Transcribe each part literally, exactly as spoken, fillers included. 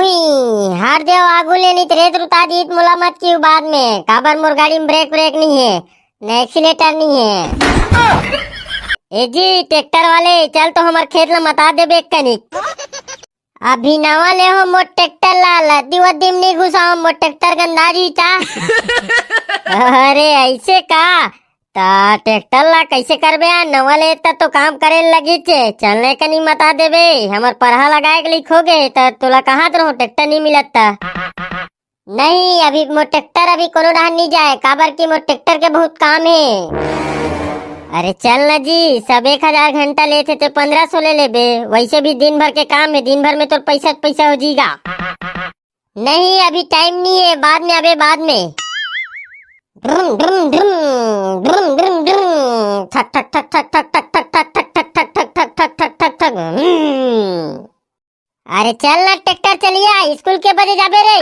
धुई, हार देव आगू ले, नहीं तो रेत रुता दीत, मोला मत कियो बाद में, काबर मोर गाड़ी में ब्रेक ब्रेक नहीं है, न एक्सीलेटर नहीं है। ए जी, ट्रैक्टर वाले, चल तो हमर खेत ला मता देबे एक कनिक। अभी नवा ले हो मोर ट्रैक्टर ला, लद्दी वद्दी में नहीं घुसाओ, मोर ट्रैक्टर गंदा जी ता। अरे ऐसे का? ता ट्रैक्टर ला कैसे करबे यार? नवा ले त तो काम करे लगी चे, चलने का नहीं मता देबे। हमर परहा लगाए के लिखोगे त तोला कहाँ तो ट्रैक्टर नहीं मिलत ता। नहीं, अभी मोर ट्रैक्टर अभी कोनो डहर नहीं जाए, काबर कि मोर ट्रैक्टर के बहुत काम है। अरे चल ना जी, सब एक हजार घंटा लेथे ते पंद्रह सौ ले लेबे। वैसे भी दिन भर के काम है, दिन भर में तोर पैसा पैसा हो जीगा। नहीं, अभी टाइम नहीं है, बाद में अबे, बाद में। ड्रुम, ड्रुम, ड्रुम, ड्रुम, ड्रुम, ड्रुम। ठक, ठक, ठक, ठक, ठक, ठक, ठक, ठक, ठक, ठक, ठक, ठक, ठक, ठक, ठक, ठक, ठक। हम्म। अरे चल ना, ट्रैक्टर चलिया, स्कूल के बजे जाबे रे?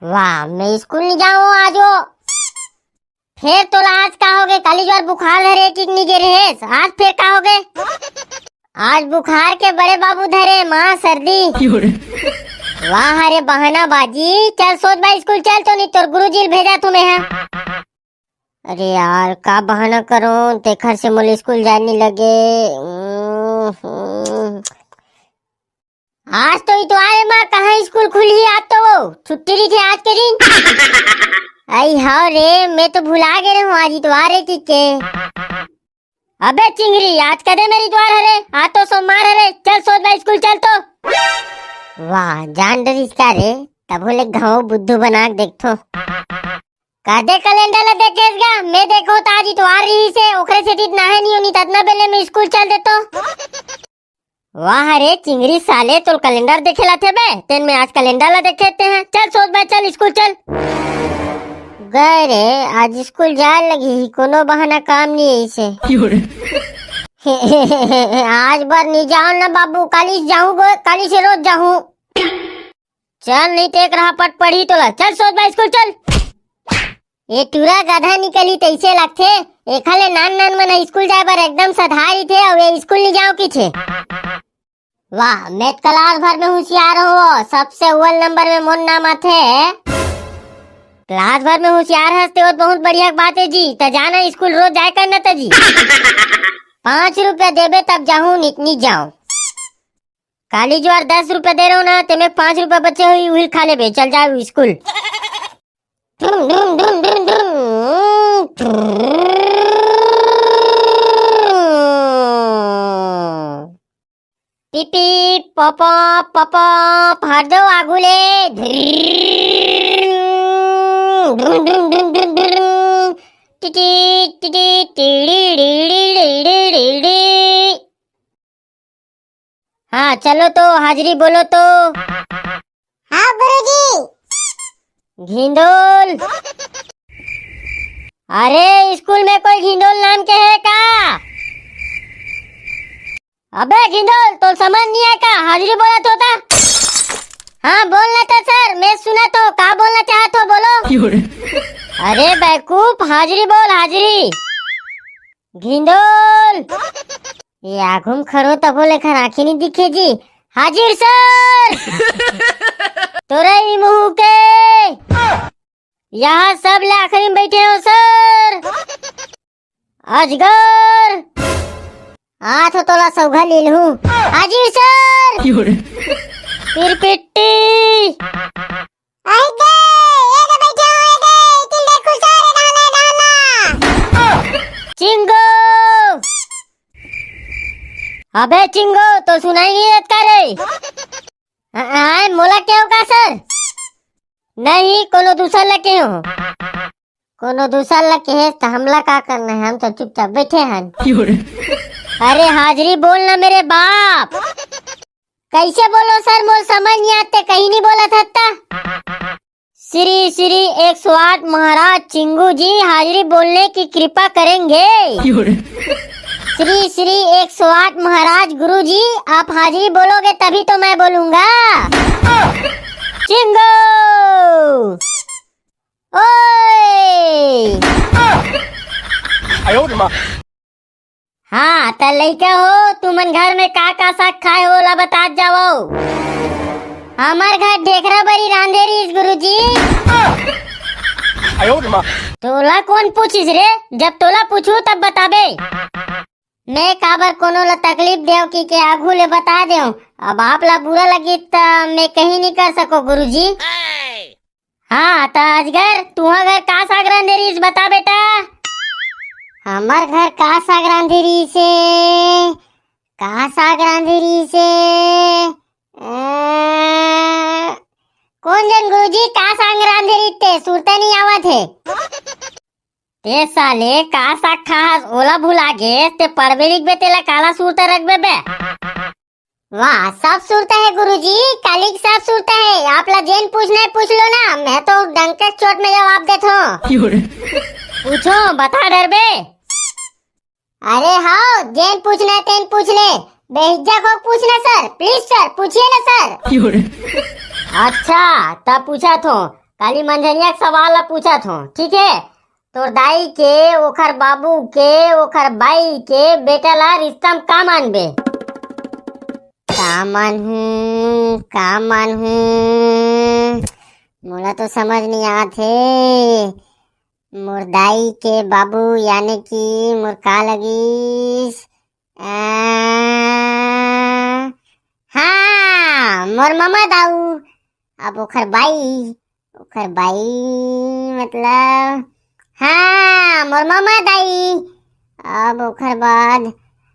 वाह, मैं स्कूल नहीं जाऊँ आज वो। फिर तोला आज का होगे? काली ज्वर बुखार धरे, ठीक नहीं गे रहेस, आज फिर का होगे? आज बुखार के बड़े बाबू धरे, माँ सर्दी। वाह रे बहाना बाजी, चल सोच बा स्कूल चल, तो नहीं तोर गुरुजी ल भेजा तुम्हें है। अरे यार, का बहाना करूं, तेखर से मोला स्कूल जाए नहीं लगे। हम्म, हम्म। आज तो इतवार है माँ, कहाँ स्कूल खुली? आज तो वो छुट्टी रही थी आज के दिन। आई हाँ रे, मैं तो भुला गए रहूँ, आज इतवार है कि के। अबे चिंगरी, आज कदे मेरी इतवार हरे, आज तो सोमवार हरे, चल सोच बा स्कूल चल तो। वाह, जान डरिस का रे, तभो ले घाव बुद्धू बना के देखथो। कदे कैलेंडर ला देखेस गा? मैं देखो त आज इतवार रहिसे, ओकरे सेती त नहाए नहीं होनी, ततना बेले में स्कूल चल देतो। वाह रे चिंगरी साले, तोल कैलेंडर देखे लाथे बे, तेन में आज कैलेंडर ला देखे ते हैं। चल सोच बा, चल स्कूल चल। गए रे, आज स्कूल जाए लगी ही, कोनो बहाना काम नहीं है इसे। आज बर नहीं जाओ ना बाबू, काली जाऊँ गो, काली से रोज जाऊँ। चल, नहीं तो एक रहा पट पड़ी तोला। चल, सोच बा स्कूल चल। ये टूरा गधा निकली तैसे लगथे। एखा ले नान नान मन स्कूल जाए बर एकदम सधारी थे, अउ ये स्कूल नहीं जाओ की थे। वाह, मैं तो क्लास भर में होशियार हूँ, सबसे अव्वल नंबर में मोर नाम आथे। क्लास भर में होशियार हंसते हो तो बहुत बढ़िया बात है जी। त जाना स्कूल रोज जाए करना त जी। पाँच रुपया देबे तब जाहूँ, नित नहीं जाओ। काली ज्वार दस रुपया दे रहो ना, तेमे पाँच रुपया बचे हुई, उहिल खा लेबे, चल जाओ स्कूल। पिपी पप पप फाड़ दो आगू ले। टिटी टिटी टिड़ी ड़ी ड़ी ड़ी ड़ी ड़ी ड़ी। हाँ, चलो तो, हाजिरी बोलो तो। हाँ गुरुजी। घिंदोल। अरे, स्कूल में कोई घिंदोल नाम के है का? अबे घिंदोल, तो समझ नहीं है का? हाजिरी बोला तो था। हाँ, बोलना था सर, मैं सुना तो, का बोलना चाहत हो, बोलो। अरे बेवकूफ, हाजिरी बोल, हाजिरी। घिंदोल। ये आघू म खड़ो तभो लेखन आँखी नहीं दिखे जी। हाजिर सर। तोरई मुहूँ के। यहाँ सब ले आखिरी में बैठे हो सर। अजगर। आथों तोला सौघा ले लूँ। हाजिर सर। पिरपिट्टी। आइगे, ये तो बैठे हो, ये दे, इतिन देर खुश हो रे, डाला, डाला। चिंगो। अबे चिंगो, तो सुनाई नहीं देत का रे? आ, आय, मोला के हो का सर? नहीं, कोनो दूसर ला के हो। कोनो दूसर ला के हे, त हमला का करना है, हम तो चुपचाप बैठे हन। अरे हाजिरी बोल ना मेरे बाप। कैसे बोलो सर, मोर समझ नहीं आते, कहीं नहीं बोला था ता। श्री श्री एक सौ आठ महाराज चिंगू जी हाजिरी बोलने की कृपा करेंगे। श्री श्री एक सौ आठ महाराज गुरु जी, आप हाजिरी बोलोगे तभी तो मैं बोलूंगा। चिंगू। ओए। हाँ, त लइका हो, तुमन घर में का का साग खाए हो, ओला बतात जावव। हमर घर ढेखरा बरी रांधे रहिस, गुरुजी। तोला कोन पूछिस रे? जब तोला पूछू, तब बताबे। मैं काबर कोनो ला तकलीफ देव कि के आघू ले बता देव। अब आप ला बुरा लगी, त मैं कहीं नहीं कर सको, गुरुजी। हाँ, त अजगर, तुहा घर का साग रांधे रहिस, बता बेटा। हमर घर का साग रांधे रहिस हे? का साग रांधे रहिस हे? अ, कोन जन गुरुजी, का साग रांधे रहिस ते? सुरता नहीं आवत हे। ते साले, का साग खाहस, ओला भुला गेस, ते पढ़बे लिखबे, तेला काला सुरता रखबे बे? वाह, सब सुरता है गुरुजी, काली के सब सुरता है। आप ला जेन पूछना है पूछ लो ना, मैं तो डंक के चोट में जवाब देत हूँ। पूछो, बता डरबे। अरे हाँ, जेन पूछना है तेन पूछ ले। बेहिज्जक हो पूछना सर, please सर, पूछिए ना सर। अच्छा, तब पूछत हूँ, काली मंझनिया के सवाल ला पूछत हूँ, ठीक है? तोर दाई के, ओखर बाबू के, ओखर बाई के बेटा ला रिश्ता म का मानबे? का मानहूँ, का मानहूँ? मोला तो समझ नहीं आत हे। मोर दाई के बाबू यानी कि मोर का लगिस? आ, हाँ, मोर ममा दाऊ। अब ओखर बाई, ओखर बाई मतलब, हाँ, मोर ममा दाई। अब ओखर बाद,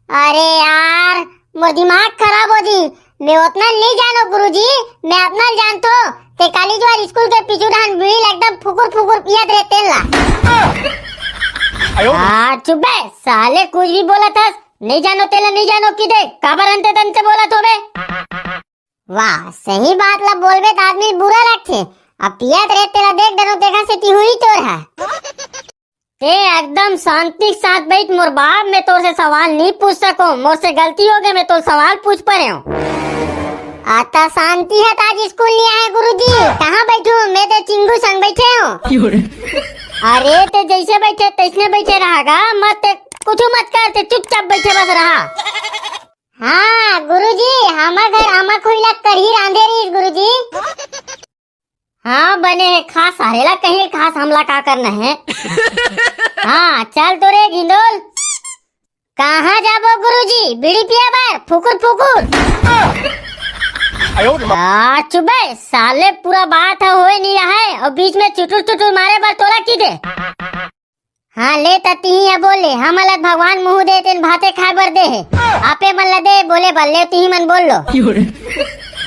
अरे यार, मोर दिमाग खराब हो जी। मैं ओतना नहीं जानो गुरुजी, मैं अतना जानथो, ते काली जुआर स्कूल के पीछू डाहन बीड़ी ला एकदम फुकुर फुकुर पियत रहे तेन ला। हाँ, चुप बे, साले कुछ भी बोलत हस, नहीं जानो तेला नहीं जानो कि दे, काबर अंते तंते बोलत होबे? वाह, सही बात ला बोलबे त आदमी बुरा लगथे। अब पियत रहे तेला देख डरो, देखा से ती हुई तोर हा। ते एकदम शांति के साथ बैठ मोर बाप, मैं तोर से सवाल नहीं पूछ सको, मोर से गलती हो गई, मैं तोर सवाल पूछ परे हूँ। आता शांति है त आज स्कूल नहीं आए गुरुजी, कहाँ बैठू? मैं तो चिंगू संग बैठे हूँ। अरे ते जैसे बैठे तैसने बैठे रहेगा, मत ते कुछ मत कर, ते चुपचाप बैठे बस रहा। हाँ गुरुजी, हमर घर आमा खुईला कढ़ी रांधे रहिस गुरुजी। हाँ बने है, खा सारे ला कहीं खास, हमला का करना है। हाँ चल तो रे गिंदोल। कहाँ जाबो गुरुजी, बीड़ी पिया बर फुकुर फुकुर। आ चुबे साले, पूरा बात ह होए नहीं रहा है और बीच में चुटुर चुटुर मारे बर तोला की दे। हाँ ले त तिही ह बोल ले, हमन ल भगवान मुँह दे तेन भाते खाए बर दे हे। आपे मन ल दे बोले बर, ले तिही मन बोल लो।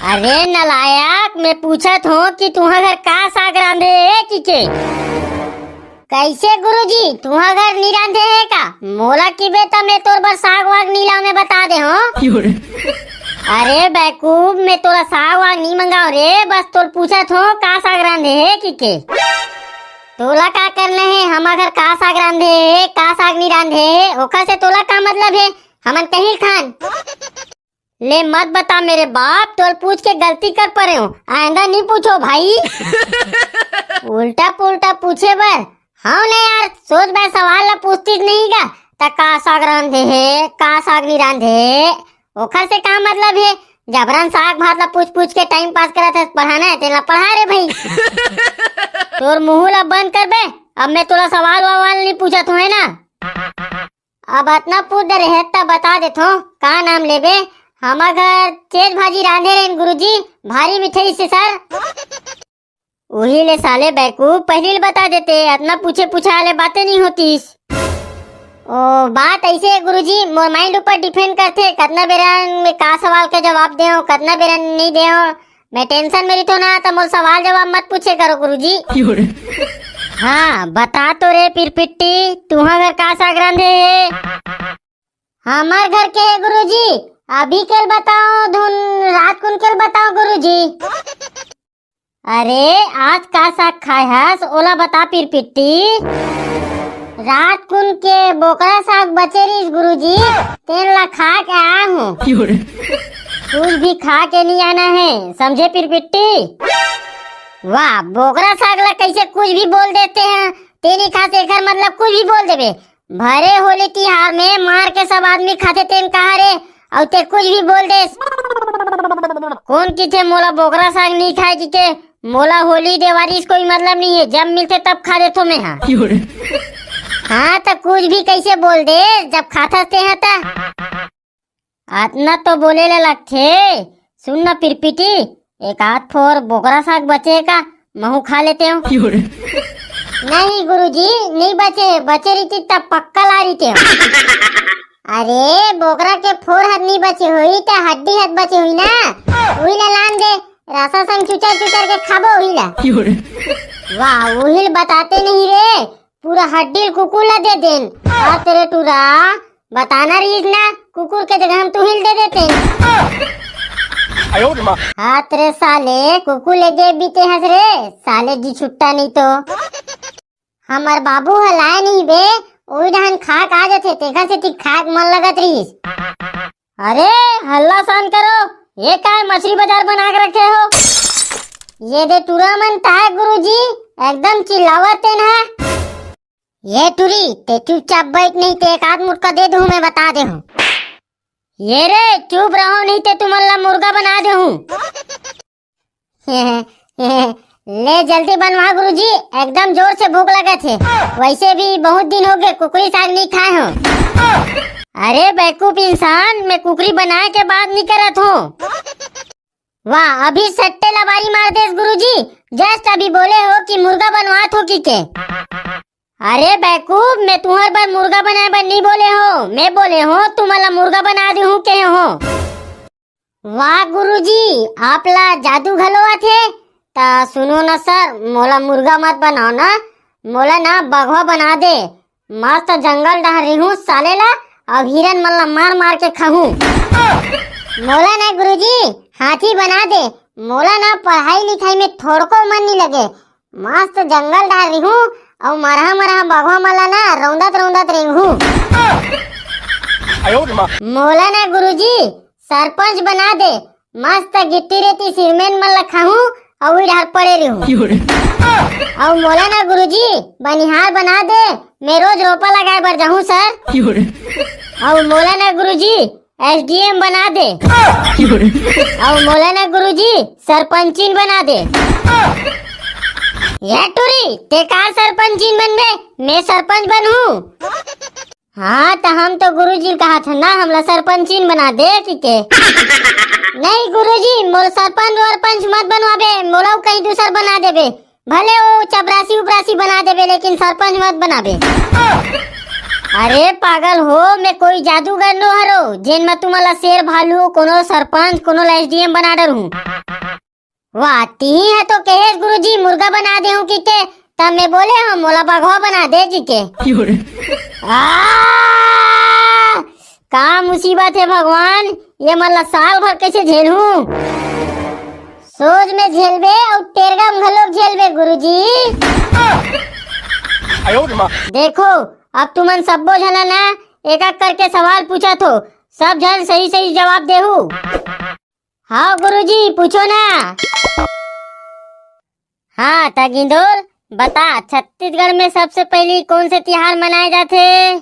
अरे नलायक, मैं पूछत हूँ कि तुहा घर का साग रांधे हे कि के? कैसे गुरुजी, तुहा घर नी रांधे हे का? मोला की बेटा मैं तोर बर साग वाग नी लाव, मैं बता दे हूँ। अरे बैकूफ, मैं तोला साग वाग नी मंगाओ रे, बस तोर पूछत हूँ का साग रांधे हे कि के? तोला का करना हे, हमर घर का साग रांधे हे, का साग नी रांधे हे, ओखर से तोला का मतलब हे? हमन कहीं खान। ले मत बता मेरे बाप, तोल पूछ के गलती कर परे हूँ, आइंदा नी पूछो भाई। उल्टा पुल्टा पूछे बर। हाँ ना यार, सोच भाई सवाल ला पूछतीस नहीं का, त का साग रांधे हे, का साग नी रांधे हे, ओखर से का मतलब हे? जबरन साग भात ला पूछ पूछ के टाइम पास करत हस, पढ़ाना हे तेला पढ़ा रे भाई। तोर मुंह ला बंद कर बे, अब मैं तोला सवाल ववाल नी पूछत हूँ, है ना? अब अतना पूछ दे रहे त बता देथो, का नाम लेबे? हमर घर चेज भाजी रांधे रहेन गुरुजी, भारी मीठे से सर। उही ले साले बैकूफ, पहिली ले बता देते, अतना पूछे पूछा ले बातें नहीं होतीस। ओ, बात ऐसे है गुरुजी, मोर माइंड ऊपर डिपेंड करथे, कतना बेरा में का सवाल के जवाब देव, कतना बेरा नहीं देव। मैं टेंशन में रहिथो ना, त मोर सवाल जवाब मत पूछे करो गुरुजी। हाँ, बता तो रे पिरपिट्टी, तुहा घर का साग रांधे हे? हमर घर के हे गुरुजी, अभी केल बताओ धुन, रात कुन केल बताओ गुरुजी। अरे, आज का साग खाए हस, ओला बता पिरपिट्टी। रात कुन के बोकरा साग बचे रहिस गुरुजी, तेन ला खा के आया हूँ। कुछ भी खा के नहीं आना है, समझे पिरपिट्टी? वाह, बोकरा साग ला कैसे कुछ भी बोल देते हैं, तेनी खास एकर मतलब कुछ भी बोल देबे। भरे होली तिहार में मार के सब आदमी खाथे तेन कहा रे, अउ ते कुछ भी बोल देस। कौन किथे मोला बोकरा साग नहीं खाए कि के? मोला होली देवारी से कोई मतलब नहीं है, जब मिलथे तब खा देथो मैं हा। हाँ, त कुछ भी कैसे बोल दे, जब खाथस ते हा त। अतना तो बोले ला लगथे। सुन ना पिरपिटी, एक आध फोर बोकरा साग बचे हे का, महू खा लेते हो। नहीं गुरुजी, नहीं बचे, बचे रहिती तब पक्का ला रहिते हो। अरे, बोकरा के फोर हर नहीं बचे होई त हड्डी हर बचे होई ना, उही ला लान दे, रसा संग चुचर चुचर के खाबो उही ला। वाह, उही ल बताते नहीं रे, पूरा हड्डी ल कुकुर ला दे देन। आ तेरे टूरा, बताना रहीस ना, कुकुर के जगह हम तुहिल दे देते। हाथ रे साले, कुकुर ले दे बीते हंस रे, साले जी छुट्टा नहीं तो। हमर बाबू ह लाए नहीं बे, ओही डहन खाक आ जथे, तेखर सेती खाक मन लगत रहीस। अरे, हल्ला शांत करो, ये काय मछली बाजार बना के रखे हो? ये दे टूरा मन ताय गुरुजी, एकदम चिल्लावत तेन हा। ये टूरी, ते चुपचाप बैठ, नहीं ते एक आध मुटका दे दूं, मैं बता दे हूँ। ये रे, चुप रहो, नहीं ते तुमन ला मुर्गा बना दे हूँ। ले जल्दी बनवा गुरुजी, एकदम जोर से भूख लगत हे। वैसे भी बहुत दिन हो गए कुकरी साग नहीं खाए हो। अरे बेवकूफ इंसान, मैं कुकरी बनाए के बात नहीं करत हूँ। वाह, अभी सट्टे लबारी मार देस गुरुजी, just अभी बोले हो कि मुर्गा बनवात हो कि के। अरे बेवकूफ, मैं तुहर बर मुर्गा बनाए बर नहीं बोले हो, मैं बोले हो तुमन ला मुर्गा बना दे हूँ कहे हो। वाह गुरुजी, आप ला जादू घलो आथे। त सुनो ना सर, मोला मुर्गा मत बनाओ ना, मोला ना बघवा बना दे। मस्त जंगल डहर रिहूं साले ला, अउ हिरन मन ला मार मार के खाहूं। मोला ना गुरुजी, हाथी बना दे। मोला ना पढ़ाई लिखाई में थोड़को मन नहीं लगे। मस्त जंगल डहर रिहूं, अउ मरहा मरहा बघवा मन ला ना रौंदत रौंदत रेंगहूं। मोला ना गुरुजी, सरपंच बना दे, मस्त गिट्टी रेती सीमेंट मन ला खाहूं अउ उही डहर पड़े रहूं। अउ मोला ना गुरुजी बनिहार बना दे, मैं रोज रोपा लगाए बर जाहूं सर। अउ मोला ना गुरुजी एसडीएम बना दे। अउ मोला ना गुरुजी सरपंचिन बना दे। ये टूरी, ते का सरपंचिन बनबे? मैं सरपंच बनहूं। हाँ, त हम तो गुरुजी ल कहा था ना, हमला सरपंचिन बना दे किके। नहीं गुरुजी, मोला सरपंच वरपंच मत बनवाबे, मोला कहीं दूसर बना देबे। भले वो चपरासी उपरासी बना देबे, लेकिन सरपंच मत बनाबे। अरे पागल हो, मैं कोई जादूगर नो हरो, जेन मैं तुमला शेर भालू, कोनो सरपंच, कोनो ला एसडीएम बना डरहूं। वाह, तिही ह तो कहेस गुरुजी, मुर्गा बना देहूं किके, तब मैं बोले हूं, मोला बघवा बना दे किके। आ, का मुसीबत हे भगवान, ये मन ला साल भर कैसे झेलहूं? सोच में झेलबे अउ टेरगा में घलोक झेलबे गुरुजी। देखो, अब तुमन सब्बो झन ना एक एक करके सवाल पूछत हो, सब झन सही सही जवाब देहू। हाँ गुरुजी, पूछो ना। हाँ त गिंदोर, बता, छत्तीसगढ़ में सबसे पहली कौन से तिहार मनाए जाथे?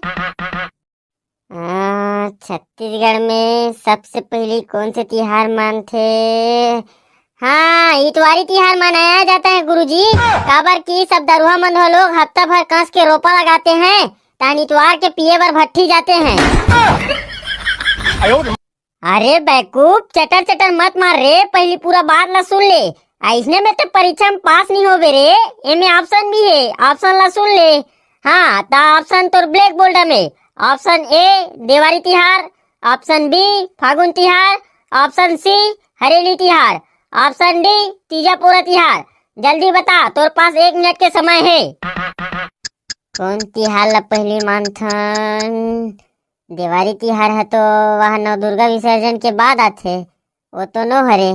आ, छत्तीसगढ़ में सबसे पहली कौन से तिहार मानथे? हाँ, इतवारी तिहार मनाया जाता है गुरुजी, काबर कि सब दरुहा मन हो लोग हफ्ता भर कस के रोपा लगाते हैं, तान इतवार के पिए बर भट्ठी जाते हैं। अरे बैकूफ, चटर चटर मत मार रे, पहली पूरा बात ला सुन ले। अइसने में तो परीक्षा में पास नहीं होबे रे। एमे ऑप्शन भी है, ऑप्शन ला सुन ले। हाँ, त ऑप्शन तोर ब्लैक बोर्ड में। ऑप्शन ए, देवारी तिहार। ऑप्शन बी, फागुन तिहार। ऑप्शन सी, हरेली तिहार। ऑप्शन डी, तीजा पोरा तिहार। जल्दी बता, तोर पास एक मिनट के समय है। कौन तिहार ला पहली मानथन? देवारी तिहार ह तो वह नवदुर्गा विसर्जन के बाद आथे, वो तो नो हरे।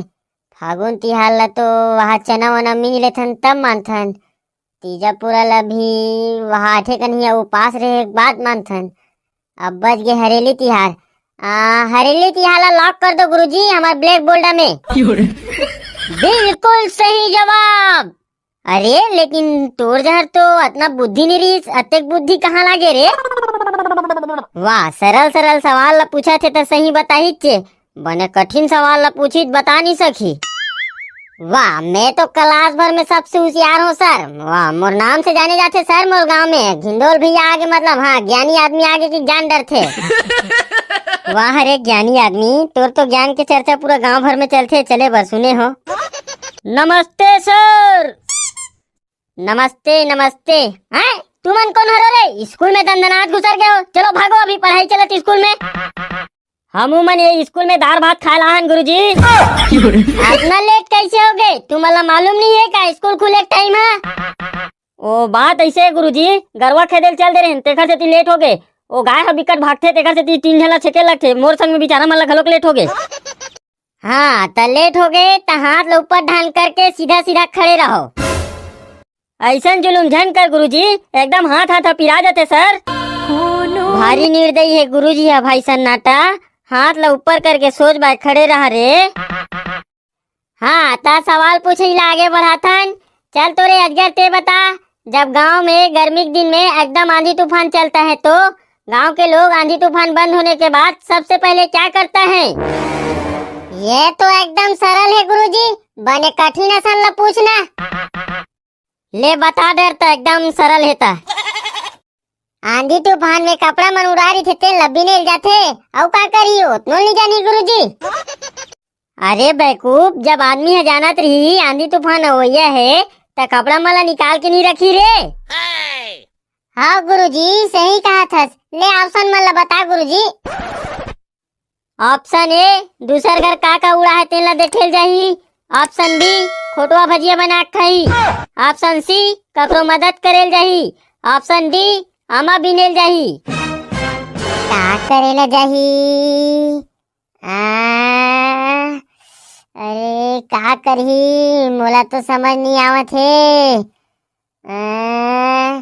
फागुन तिहार ला तो वह चना वना मिन लेथन तब मानथन। तीजा पुरा ला भी वह आठे कन्हैया उपास रहे के बाद मानथन। अब बच गे हरेली तिहार। आ, हरेली तिहार ला लॉक कर दो गुरुजी, हमार ब्लैक बोर्ड में। बिल्कुल सही जवाब। अरे, लेकिन तोर जहर तो अतना बुद्धि नहीं रहिस, अतेक बुद्धि कहाँ लागे रे? वाह, सरल सरल सवाल ला पूछा थे त सही बताही चे, बने कठिन सवाल ला पूछी त बता नहीं सकी। वाह, मैं तो क्लास भर में सबसे होशियार हूँ सर। वाह, मोर नाम से जाने जाते सर, मोर गांव में घिंडोल भैया आगे, मतलब हाँ, ज्ञानी आदमी आगे की जान डरथे। वाह रे ज्ञानी आदमी, तोर तो ज्ञान के चर्चा पूरा गांव भर में चलथे, चले बर सुने हो। नमस्ते सर। नमस्ते, नमस्ते। हैं? तुमन कौन हरो रे? स्कूल में दंदनात घुसर गए हो। चलो भागो, अभी पढ़ाई चलत स्कूल में। हमू मन ये स्कूल में दार भात खाए ला हन गुरुजी। इतना लेट कैसे हो गए? तुमन ला मालूम नहीं है का स्कूल खुले के टाइम है? ओ बात ऐसे है गुरुजी, गरवा खेदे ल चल दे रहे, तेखर सेती लेट हो गए। ओ गाय ह बिकट भागथे, तेखर सेती तीन झन ला छेके लगथे। मोर संग में बेचारा मन ला घलोक लेट हो गए। हाँ, त लेट हो गए त हाथ ला ऊपर ढान करके सीधा सीधा खड़े रहो। ऐसन जुलुम झन कर गुरुजी, एकदम हाथ हाथ पिरा जाते सर। भारी निर्दयी है गुरुजी हा भाई सन्नाटा, हाथ ला ऊपर करके सोच बाय खड़े रहा रे। हाँ, त सवाल पूछे ला आगे बढ़ाथन। चल तोरे अजगर, ते बता, जब गांव में गर्मी के दिन में एकदम आंधी तूफान चलता है तो गांव के लोग आंधी तूफान बंद होने के बाद सबसे पहले क्या करता है? ये तो एकदम सरल है गुरुजी, बने कठिन असन ला पूछना। ले बता डर, त एकदम सरल है त। आंधी तूफान में कपड़ा मन उड़ा रही थे, तेन ला बिने ल जाथे। अउ का करी, ओतनो नहीं जानी गुरुजी। अरे बैकूफ, जब आदमी ह जानत रही आंधी तूफान अवैया है, त कपड़ा मन ला निकाल के नहीं रखी रे। हाँ गुरुजी, सही कहा थस। ले ऑप्शन मन ला बता गुरुजी। ऑप्शन ए, दूसर घर का का उड़ा है तेन ला देखे ल जाही। ऑप्शन बी, खोटवा भजिया बना के खाही। ऑप्शन सी, ककरो मदद करे ल जाही। ऑप्शन डी, आमा बिने ल जाही। का करे ला जाही? आ, अरे का करही, मोला तो समझ नहीं आवत हे। आ,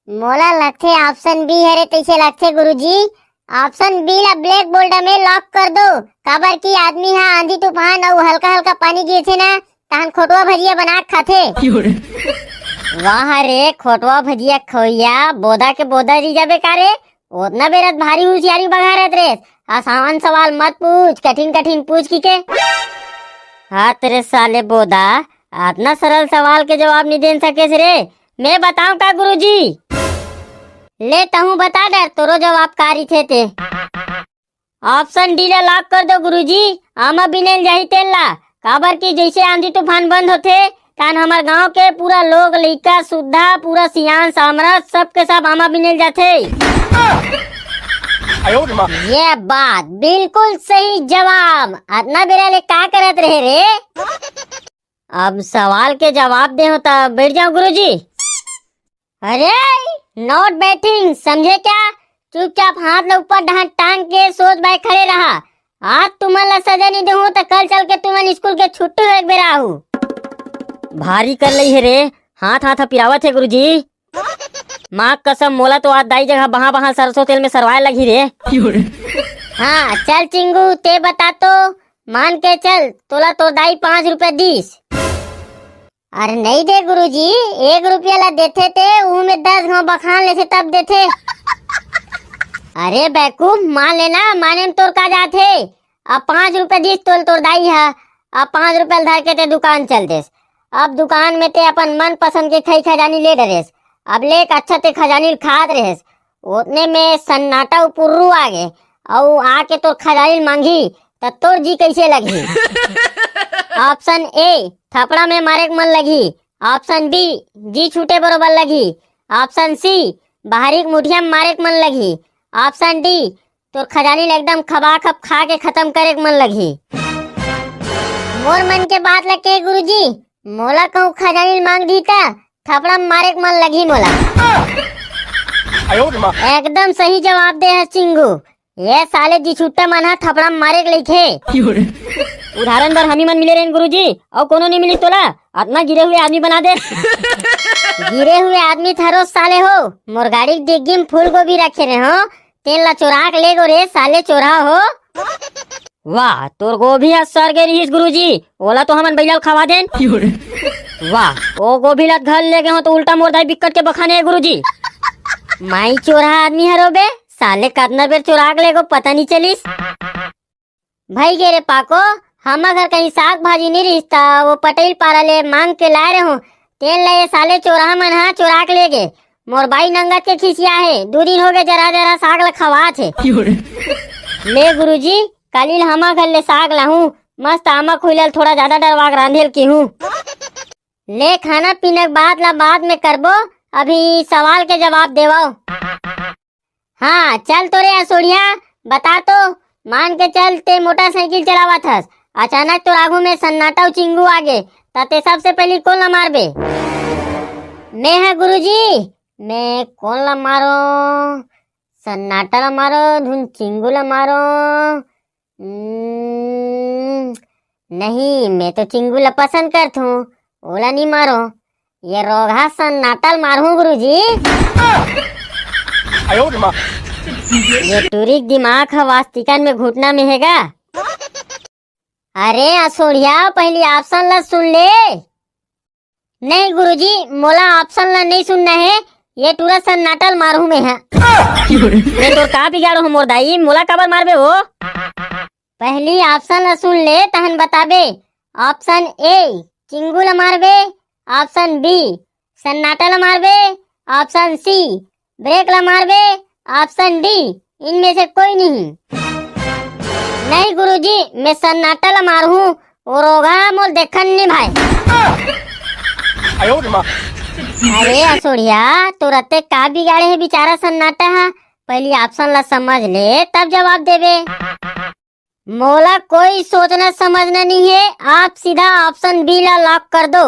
मोला लगथे ऑप्शन बी हरे तैसे लगथे गुरुजी। ऑप्शन बी ला ब्लैक बोर्ड में लॉक कर दो, काबर कि आदमी हा आंधी तूफान अउ हल्का हल्का पानी गिरथे ना, तहन खोटवा भजिया बना के खाथे। वाह रे, खोटवा भजिया खवैया, बोदा के बोदा जी जाबे का रे? ओतना बेरत भारी होशियारी बघारत रेस। आसान सवाल मत पूछ, कठिन कठिन पूछ की के। हाँ तेरे साले बोदा, अतना सरल सवाल के जवाब नहीं देन सकेस रे। मैं बताऊं का गुरुजी? ले तहूं बता डर, तोरो जवाब का रहिथे ते। ऑप्शन डी ला लॉक कर दो गुरुजी, आमा बिनेल जाही तेन ला। काबर कि जैसे आंधी तूफान बंद होथे, तान हमर गांव के पूरा लोग, लइका सुद्धा, पूरा सियान सामरथ, सब के सब आमा बिनेल जाथे। ये बात बिल्कुल सही जवाब। अतना बेरा ले का करत रहे रे? अब सवाल के जवाब दे हो त बैठ जाओ गुरुजी। अरे, not बैटिंग, समझे क्या? चुपचाप हाथ ला ऊपर डहान टांग के सोच बाय खड़े रहा। आज तुमन ला सजा नहीं देहूं त कल चल के तुमन स्कूल के छुट्टी होए के बेरा आहू। भारी कर लई हे रे, हाथ हाथ पिरावत हे गुरुजी। माँ कसम, मोला तो आज दाई जगह बहा बहा सरसों तेल में सरवाए लगी रे। हाँ चल चिंगू, ते बता तो, मान के चल, तोला तो दाई पाँच रुपया दीस। अरे नहीं दे गुरुजी, एक रुपया ला देथे ते, उहू में दस घाव बखान लेथे तब देथे। अरे बेवकूफ, मान लेना, माने म तोर का जात हे? अब पाँच रुपया दिस तोल तोर दाई ह, अब पाँच रुपया ल धर के ते दुकान चल देस। अब दुकान में ते अपन मनपसंद के खई खजानी ले डरेस। अब ले के अच्छा ते खजानी ल खात रहेस, ओतने में सन्नाटा उपुर्रू आ गे, अउ आके तोर खजानी ल मांगही, त तोर जी कइसे लगही? ऑप्शन ए, थपड़ा में मारे के मन लगही। ऑप्शन बी, जी छूटे बरोबर लगही। ऑप्शन सी, बाहरी के मुठिया में मारे के मन लगही। ऑप्शन डी, तोर खजानी ल एकदम खबा खब खा के खतम करे के मन लगही। मोर मन के बात ल के गुरुजी, मोला कहूँ खजानी ल मांग दी त थपड़ा म मारे के मन लगही मोला। एकदम सही जवाब दे हस चिंगू। ये साले जी छुट्टा मन ह थपड़ा म मारे के लइथे। उदाहरण बर हमी मन मिले रहेन गुरुजी, अउ कोनो नइ मिलिस तोला, अतना गिरे हुए आदमी बना दे। गिरे हुए आदमी थरो साले हो, मोर गाड़ी के डिग्गी म फूल गोभी रखे रहे हो, तेन ला चोरा के ले गो रे साले चोरहा हो। वाह, तोर गोभी ह सर गे रिहिस गुरुजी, ओला तो हमन बइला ल खवा देन। वाह, ओ गोभी ला घर ले गे हो तो उल्टा मोर दाई बिक्कट के बखाने हे गुरुजी। माई चोरहा आदमी हरो बे, साले कतना बेर चोरा के ले गो पता नइ चलिस। भई गे रे पाको, हमर घर कहीं साग भाजी नइ रिहिस त वो पटेल पारा ले मांग के लाए रहे हो, तेन ला ये साले चोरहा मन ह चोरा के ले गे। मोर बाई नंगत के खिसिया हे, दू दिन हो गे जरा जरा साग ला खवात हे। ले गुरुजी, काली ल हमर घर ले साग लाहूं, मस्त आमा खुइला ल थोड़ा जादा डरवा के रांधे ल किहूं। ले खाना पीना के बात ला बाद में करबो, अभी सवाल के जवाब देवव। हाँ, चल तो रे असोड़िया, बता तो, मान के चल ते मोटरसाइकिल चलावत हस, अचानक तोर आगू में सन्नाटा अउ चिंगू आ गे, त ते सबसे पहली कोन ला मारबे? मैं ह गुरुजी, मैं कोन ला मारो? सन्नाटा ला मारो, धुन चिंगू ला मारो। हम्म, नहीं, मैं तो चिंगू ला पसंद करथूं, ओला नी मारो। ये रोगहा सन्नाटा ल मारहूं गुरुजी। ये टूरी के दिमाग ह वास्तिकन में घुटना में हे गा। अरे असोड़िया, पहली ऑप्शन ला सुन ले। नहीं गुरुजी, मोला ऑप्शन ला नहीं सुनना हे, ये टूरा सन्नाटा ल मारहूं मैं ह। मैं तोर का बिगाड़ो हो मोर दाई, मोला काबर मारबे हो? पहली ऑप्शन ला सुन ले, तहन बताबे। ऑप्शन ए, चिंगू ला मारबे। ऑप्शन बी, सन्नाटा ला मारबे। ऑप्शन सी, ब्रेक ला मारबे। ऑप्शन डी, इनमें से कोई नहीं। नहीं गुरुजी, मैं सन्नाटा ला मारहूं, वो रोगहा मोल देखन नहीं भाई। अरे असोड़िया, तोर अतेक का बिगाड़े हे बिचारा सन्नाटा हा? पहली ऑप्शन ला समझ ले, तब जवाब देबे। मोला कोई सोचना समझना नहीं है, आप सीधा ऑप्शन बी ला लॉक कर दो।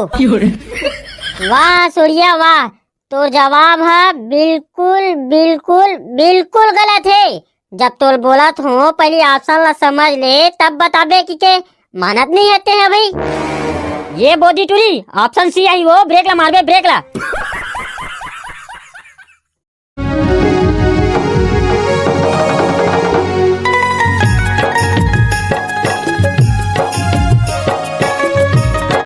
वाह सोड़िया वाह, तोर जवाब ह बिल्कुल बिल्कुल बिल्कुल गलत है। जब तोल बोलत हो पहली ऑप्शन ला समझ ले तब बताबे कि के मानत नहीं हते है भाई। ये बोधी टूरी, ऑप्शन सी आई वो, ब्रेक ला मारबे ब्रेक ला।